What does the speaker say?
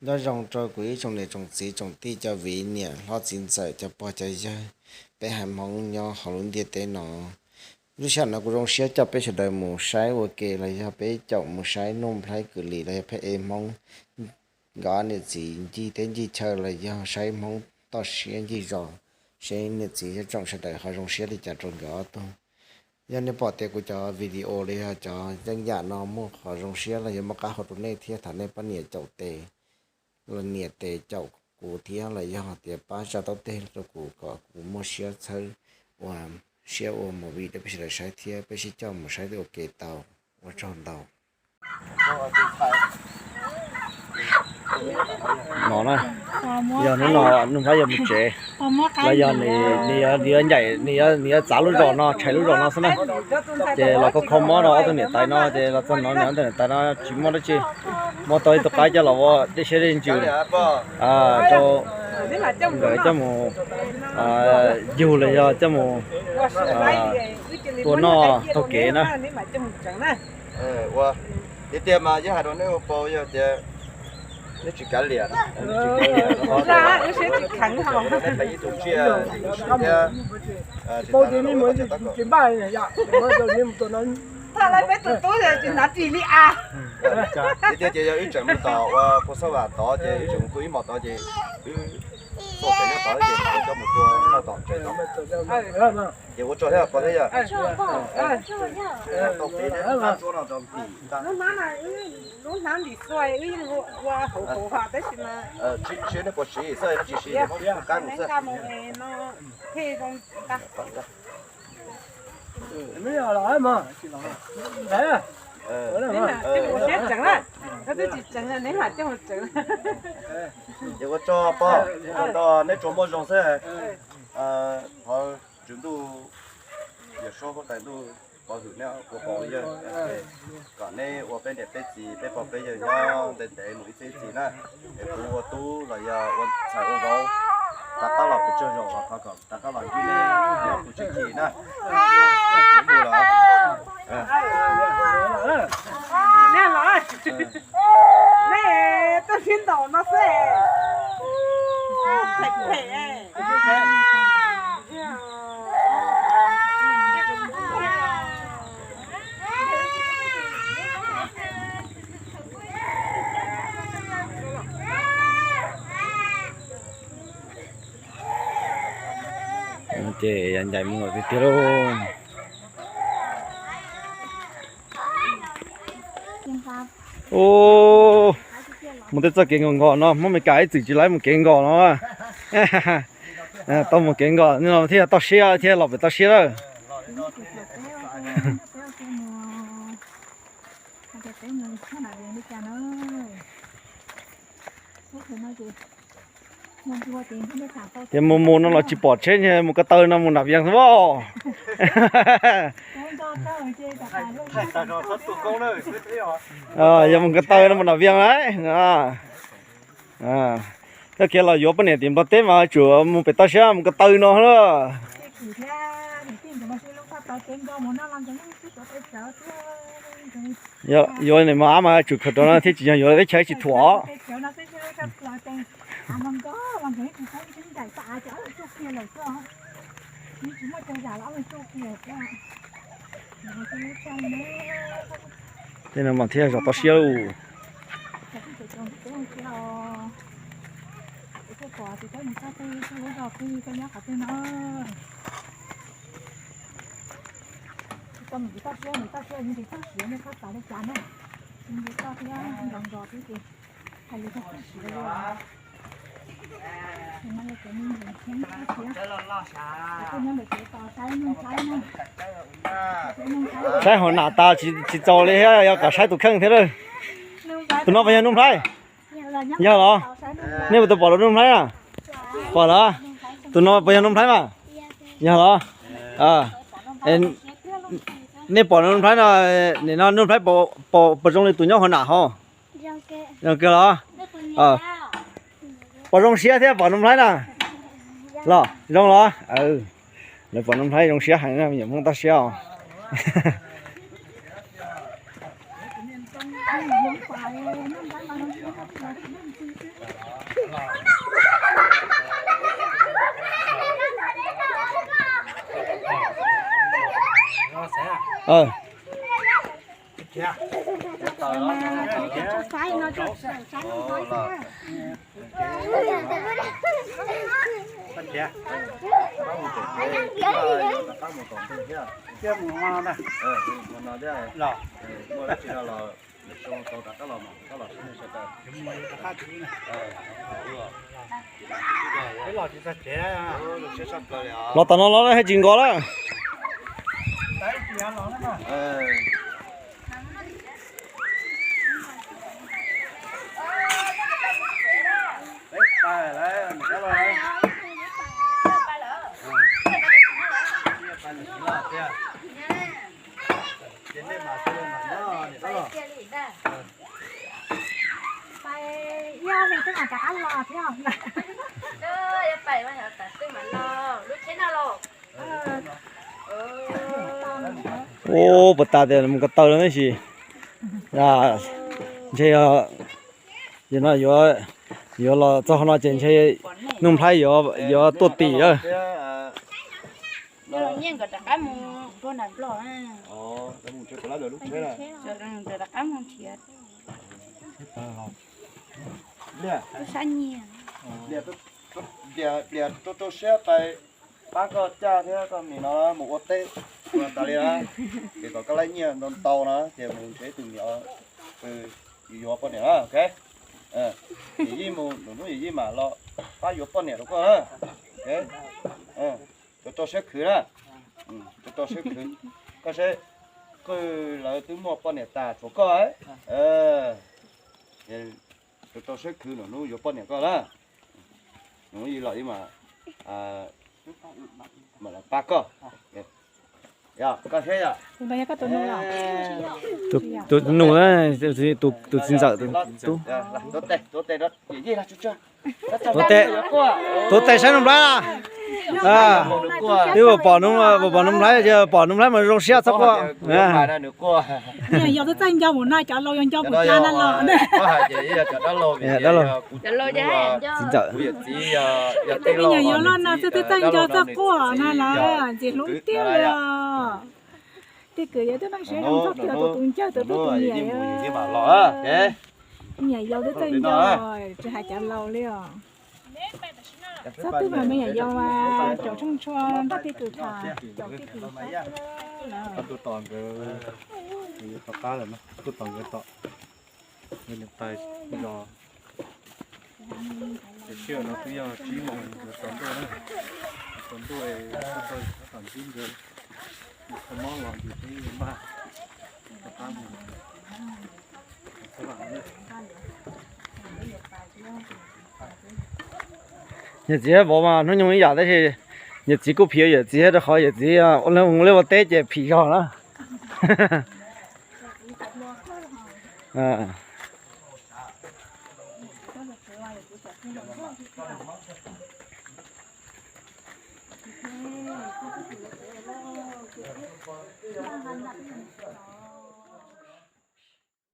Nyob zoo rau kuv ib tsoom niam tsoom txiv tsoom tij cov viv niam hlob txiv ntxawm cov pog cov yawg, peb haiv Hmoob nyob hauv lub ntiaj teb no. Lub sij hawm no kuv zoo siab coj peb sawv daws mus saib ua ke los yog peb caum mus saib Nuj Nplhaib Kwm Lis los yog phab ej Hmoob nkawd niam txiv ncig teb ncig chaw los yog saib Hmoob toj siab ncig zos, seb niam txiv tsoom sawv daws ho zoo siab li cas rau nkawd ob tug. Yog nej pom tias kuv cov video los yog cov yeeb yam no muaj qhov zoo siab los yog muaj qab hau rau nej thiab thaum nej poj niam caum tes los niam tes caum kuv thiab los yog tias pab tsa taub teg rau kuv kom kuv muaj siab txhawb ua siab ua movie rau peb sawv daws saib thiab peb sib coj mus saib ua ke tau. Ua tsaug ntau. No na, yog hnub no Nuj Nplhaib yuav mus tsev los yog nws yuav ncaim, nws yuav txav lub zos no, tshais lub zos no xwb na. Ces los kho kho mob rau ob tug niam tais no, ces los txog no nws ob tug niam tais no tsis muaj dab tsi, muab tau ib tug qaib coj los ua dej siab dej ntsws rau nkawd coj mus yug los yog coj mus tua noj taug kev na. Tiag tiag mas yeej hais rau nej ua paus yog tias nej tsis kav liam, nej tsis kav liam, nej pais ib tug tsiaj thiab. Tiag tiag ces yog wb tseem mus tom ua Phu Xab Vam tod ces wb tseem mus tua ib hmos tod ces wb tuaj pem nyob tod ces mam li coj mus tua noj tom tsev tod. Ces ua tsaug thiab pog thiab yog. Tau pem ne, lub hnab ntim xua wb yeej ua hauv hauv tab sis mas siab nej puas siv xwb, nej tsis siv ces muab qab mus xwb. Siab tseem, koj twb tsis tseem, neb mam coj mus tseem. Ces ua tsaug pog, neb tsuas muaj zoo xwb. Thov Tswv Ntuj, Yawm Saub Huab Tais Ntuj pov hwm neb ua paus yawg, kom neb ua peb niam peb txiv peb pog peb yawg nyob ntev ntev mus ib txhiab ib txhis na. Es kuv ua tub los yog ua ntxhais ua vauv, rov qab los pes tsawg zaus los thov kom rov qab los ntsib neb nyob kuv tsev chim na. Nej los, nej tuaj sib ntaus no xwb. Phem phem. Ces yog ncaim mus tiag tiag lauj. Ub, mus tej txoj kev nkos nkos no, Hmoob Mes Kas ib txwm tsis laib mus kev nkos no. Tau mus kev nkos no thiaj toj siab thiab los pem toj siab lawm. Ces mus mus no los tsis pom tsheb, mus ko taw no mus Nam Vias xwb. Yog mus ko taw no mus Nam Vias lawm. Koj khiav los yuav poj niam tim Nplog teb mas tsuas mus pem toj siab mus ko taw no lawm. Yuav niam mos ab mas tsum khaws rau no thiab tsis yog yuav teb chaws tsis thuam. Tej no mas thiaj zov toj siab lauj. Saib hauv nam tas tsis txaus li thiab, yuav kom saib tus kheej thiab lawm. Tus no puas yog Nuj Nplhaib? Yog los? Nej puas tau pom Nuj Nplhaib na? Pom los? Tus no puas yog Nuj Nplhaib mas? Yog los? Nej pom Nuj Nplhaib no, nim no Nuj Nplhaib puas zoo li tus nyob hauv nam hauv? Zoo kawg los? Puas zoo siab thiab pom Nuj Nplhaib na? Los zoo los? Lawv pom Nuj Nplhaib zoo siab heev, me nyuam Hmoob toj siab os. Los tom no los haj tsis nkos lawm. Ub, puas tas tias mus ko taw lawm tab sis ntshe yog, yog no yuav, yuav los txog no ces ntshe Nuj Nplhaib yuav tuaj tim lawm. Pliag, pliag rau rau siab pais pab koj caj thiab koj nim no mus ua teb ua tas li na. Ces kom koj laij nyiaj ntau ntau na ces mus nrhiav ib tug niam yuav poj niam na, ok. Yawm yij mus, lwm hnub yawm yij mam los pab yuav poj niam rau koj na. Rau rau siab khwv na, rau rau siab khwv. Koj seb, qwj lawv twb muaj poj niam tas tshuav koj. Rau rau siab khwv, lwm hnub yuav poj niam koj na. Lwm hnub yij los yij mam, mam los pab koj. Koj thiab yom. Tus nus, tus txiv ntxawm, tus tub. Tuav tes, tuav tes saib Nuj Nplhaib. Twb pom, pom Nuj Nplhaib, pom Nuj Nplhaib mas zoo siab txhob quaj. Yog txaij nco mus no cov laus yog nco mus cas na los. Txiv ntxawm, me nyuam yaus los no txaij txaij nco txhob quaj na los ntxim hlub tiag li os. Tej kwv yawg twb noj siab zoo txog tias tus tus ncawg tus tub tus niam. Me nyuam yaus twb txaij nco, tsis hais cov laus li os. Txhob twb mas me nyuam yaus caum tsheej tshua nrog tej kwv tham, caum tej kwv tham. Tuaj tos nkawd, tuaj tos nkawd tom, niam tais zos. Ces sij hawm no twb yog tsib moos yuav tsaus ntuj na, tsaus ntuj es tuaj tau tom ntsib nkawd, kho mob los yus twb npaj rov qab mus. Niam txiv vauv mas hnub nyoog ib yam tab sis niam txiv kuj phim yawm txiv rau qhov yawm txiv ua liaj ua teb ces phim zog na.